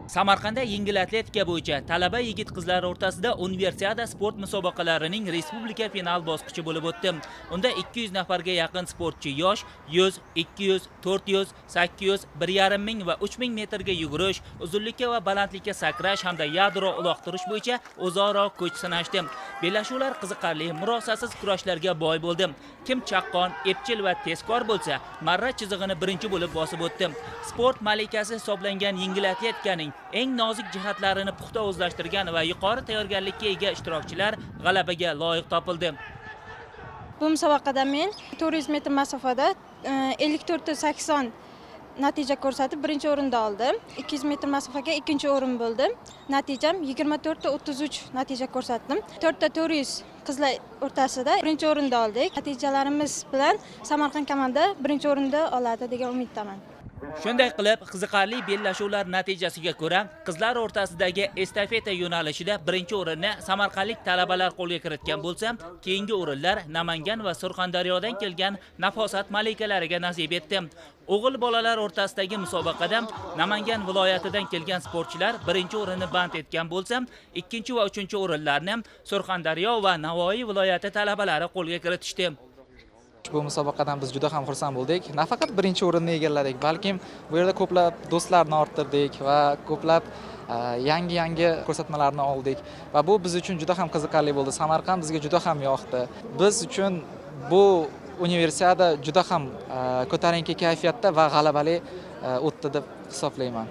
Samarqandda yengil atletika bo'yicha talaba yigit qizlar o'rtasida Universiada sport musobaqalarining respublika final bosqichi bo'lib o'tdi. Unda 200 nafarga yaqin sportchi yosh 100, 200, 400, 800, 1,5 ming va 3000 metrga yugurish, uzunlikka va balandlikka sakrash hamda yadro uloqtirish bo'yicha o'zaro kuch sinashdi. Bellashuvlar qiziqarli, murosasiz kurashlarga boy bo'ldi. Kim chaqqon, epchil va tezkor bo'lsa, marra chizig'ini birinchi bo'lib bosib o'tdi. Sport malikasi hisoblangan yengil atletikaning eng nozik jihatlarini puxta o'zlashtirgan va yuqori tayyorgarlikka ega ishtirokchilar g'alabaga loyiq topildi. Bu musobaqada men 400 metr masofada 54,80 natija ko'rsatib, birinchi o'rinda oldim. 200 metr masofaga ikkinchi o'rin bo'ldim. Natijam 24,33 natija ko'rsatdim. 4 ta 400 qizlar o'rtasida birinchi o'rinda oldik. Natijalarimiz bilan Samarqand komanda birinchi o'rinda oladi degan umiddaman. Shunday qilib, qiziqarli bellashuvlar natijasiga ko'ra, qizlar o'rtasidagi estafeta yo'nalishida birinchi o'rinni samarqandlik talabalar qo'lga kiritgan bo'lsa, keyingi o'rinlar Namangan va Surxondaryodan kelgan nafosat malikalariga nasib etdi. O'g'il bolalar o'rtasidagi musobaqada Namangan viloyatidan kelgan sportchilar birinchi o'rinni band etgan bo'lsa, ikkinchi va uchinchi o'rinlarni Surxondaryo va Navoiy viloyati talabalari qo'lga kiritishdi. Ushbu musobaqadan biz juda ham xursand bo'ldik. Nafaqat birinchi o'rinni egalladik, balkim bu yerda ko'plab do'stlarni orttirdik va ko'plab yangi yangi ko'rsatmalarni oldik va bu biz uchun juda ham qiziqarli bo'ldi. Samarqand bizga juda ham yoqdi. Biz uchun bu Universiada juda ham ko'tarinki kayfiyatda va g'alabali o'tdi deb hisoblayman.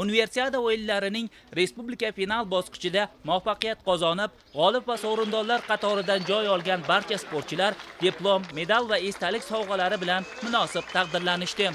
Universiada o'yinlarining respublika final bosqichida muvaffaqiyat qozonib, g'olib va sovrindorlar qatoridan joy olgan barcha sportchilar diplom, medal va esdalik sovg'alari bilan munosib taqdirlanishdi.